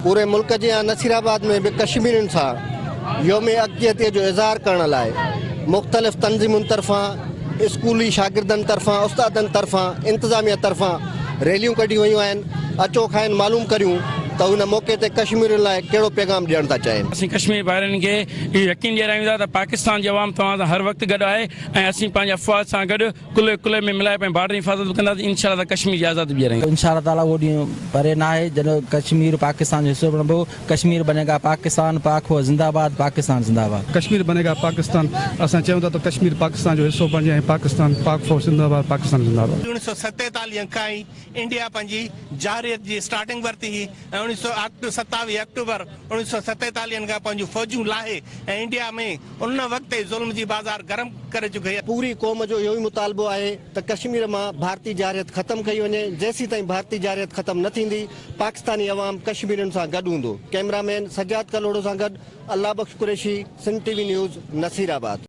پوري ملڪ جيان نصيرآباد ۾ به ڪشميرين سان يوم يڪجهتي جو اظهار ڪرڻ لاء مختلف تنظيمن طرفان، اسڪولي شاگردن طرفان، استادن طرفان، انتظاميه طرفان ريليون ڪڍيون ويون آهن. اچو کانئن معلوم ڪريون ته ان موقعي تي ڪشميرين لاء ڪهڙو پيغام ڏيڻ ٿا چاهين. اسين ڪشميري ڀائرن کي اهو يقين ڏياريون ٿا ته پاڪستان جي عوام توهان سان هر وقت گڏ آهي ۽ اسين پنهنجي افواج سان گڏ ڪلهي ڪلهي ۾ ملائي پنهنجي بارڊر جي حفاظت به ڪنداسين انشاء الله تعالي ڪشمير جي آزادي به ڏيارينداسين. انشاء الله تعالي اهو ڏينهن پري ناهي جڏهن ڪشمير پاڪستان جو حصو بڻبو ڪشمير بني گا پاڪستان پاڪ فوج زنده باد پاڪستان زنده باد. ڪشمير بني گا پاڪستان اسان چاهيون ٿا ته ڪشمير پاڪستان جو حصو بڻجي ۽ پاڪستان پاڪ فوج زنده باد پاڪستان زنده باد. 1947 کان ئي انڊيا پنهنجي جارحيت جي اسٽارٽنگ ورتي هئي ۽ اوڻيهه سو ستاويهه آڪٽوبر اوڻيهه سو ستيتاليهن کان پنهنجون فوجون لاهي ۽ انڊيا ۾ ان وقت ئي ظلم جي بازار گرم ڪري چڪي هئي. پوري قوم جو اهو ئي مطالبو آهي ته ڪشمير مان ڀارتي جارحيت ختم ڪئي وڃي، جيسيتائين ڀارتي جارحيت ختم نه ٿيندي، پاڪستاني عوام ڪشميرين سان گڏ هوندو. ڪئميرا مين سجاد ڪلهوڙو سان گڏ Allah Bakhsh Qureshi, Sindh T V news, Nasirabad.